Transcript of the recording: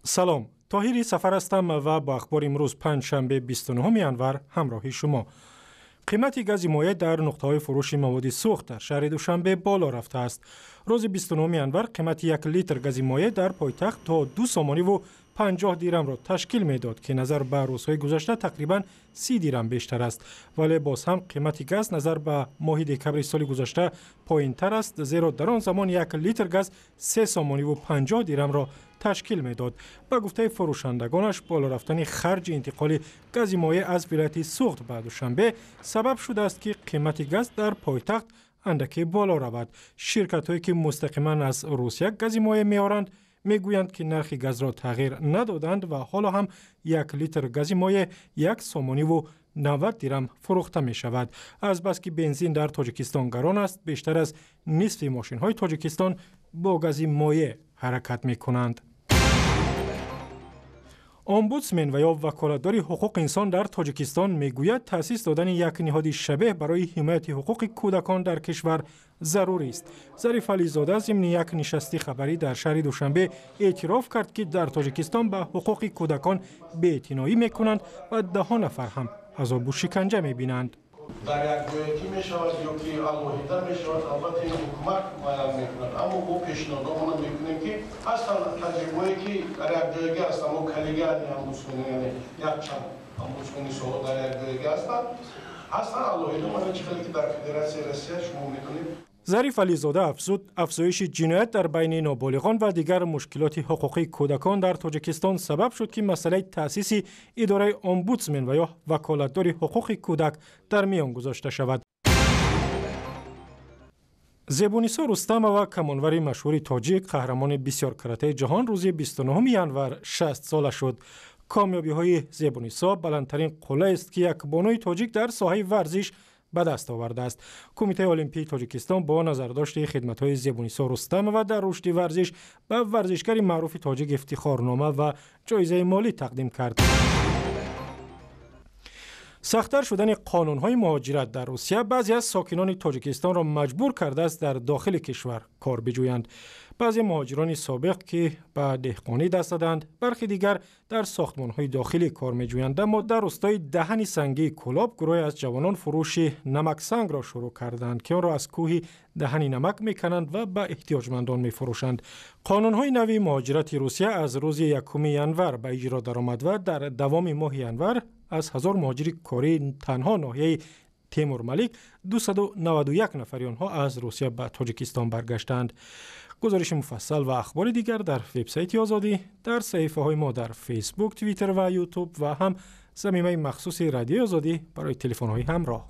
Салом, Тоҳири Сафар ҳастам ва бо ахбори имрӯз, панҷшанбе, 29 январ, ҳамроҳи шумо. Қимати гази моеъ дар нуқтаҳои фурӯши маводи сӯхт дар шаҳри Душанбе боло рафтааст. Рӯзи 29 январ қимати 1 литр гази моеъ дар пойтахт то 2 сомониву 50 дирамро ташкил медод, ки назар ба рӯзҳои гузашта тақрибан 30 дирам бештар аст. Вале боз ҳам қимати газ назар ба моҳи декабри соли гузашта поинтар аст, зеро дар он замон 1 литр газ 3 сомониву 50 дирамро ташкил медод. Ба гуфтаи фурӯшандагонаш, боло рафтани харҷи интиқоли гази моеъ аз вилояти Суғд ба Душанбе сабаб шудааст, ки қимати газ дар пойтахт андаке боло равад. Ширкатҳое, ки мустақиман аз Русия гази моеъ меоранд, мегӯянд, ки нархи газро тағйир надоданд ва ҳоло ҳам 1 литр гази моеъ 1 сомониву 90 дирам фурӯхта мешавад. Азбаски бензин дар Тоҷикистон гарон аст, бештар аз нисфи мошинҳои Тоҷикистон бо гази моеъ ҳаракат мекунанд. Омбудсмен ва ё ваколатдори ҳуқуқи инсон дар Тоҷикистон мегӯяд, таъсис додани як ниҳоди шабеҳ барои ҳимояти ҳуқуқи кӯдакон дар кишвар зарурист. Зариф Ализода зимни як нишасти хабарӣ дар шаҳри Душанбе эътироф кард, ки дар Тоҷикистон ба ҳуқуқи кӯдакон беэътиноӣ мекунанд ва даҳо нафар ҳам азобу шиканҷа мебинанд. Дар якҷоягӣ мешавад ё ки алоҳида мешавад, албатта, ин ҳукумат муайян мекунад, аммо мо пешниҳодомона мекунем, ки ҳастанд таҷрибаое, ки дар якҷоягӣ ҳастанд, мо коллегиальный омбудсмани, яъне якчанд омбудсмани соҳа дар якҷоягӣ ҳастанд, алоҳида, мана чӣ хеле ки дар Федератсияи Россия шумо медонед. Зариф Ализода афзуд, афзоиши ҷиноят дар байни ноболиғон ва дигар мушкилоти ҳуқуқии кӯдакон дар Тоҷикистон сабаб шуд, ки масъалаи таъсиси идораи омбудсмен ва ё ваколатдори ҳуқуқи кӯдак дар миён гузошта шавад. Зебунисо Рустамова, камонвари машҳури тоҷик, қаҳрамони бисёркаратаи ҷаҳон, рӯзи 29 январ 60 сола шуд. Комёбиҳои Зебунисо баландтарин қуллаест, ки як бонуи тоҷик дар соҳаи варзиш ба даст овардааст. Кумитаи Олимпии Тоҷикистон бо назардошти хидматҳои Зебунисо Рустамова дар рушди варзиш ба варзишгари маъруфи тоҷик ифтихорнома ва ҷоизаи молӣ тақдим кард. Сахттар шудани қонунҳои муҳоҷират дар Русия баъзе аз сокинони Тоҷикистонро маҷбур кардааст дар дохили кишвар кор биҷӯянд. Баъзе муҳоҷирони собиқ, ки ба деҳқонӣ даст заданд, бархи дигар дар сохтмонҳои дохилӣ кор меҷӯянд. Аммо дар рӯстои Даҳани Сангии Кӯлоб гурӯҳе аз ҷавонон фурӯши намаксангро шурӯъ карданд, ки онро аз кӯҳи Даҳани Намак мекананд ва ба эҳтиёҷмандон мефурӯшанд. Қонунҳои нави муҳоҷирати Русия аз рӯзи 1 январ ба иҷро даромад ва дар давоми моҳи январ аз 1000 муҳоҷири кории танҳо ноҳияи Темурмалик 291 нафари онҳо аз Русия ба Тоҷикистон баргаштанд. Гузориши муфассал ва ахбори дигар дар вебсайти Озодӣ, дар саҳифаҳои мо дар Фейсбук, Твиттер ва Ютуб ва ҳам замимаи махсуси Радиои Озодӣ барои телефонҳои ҳамроҳ.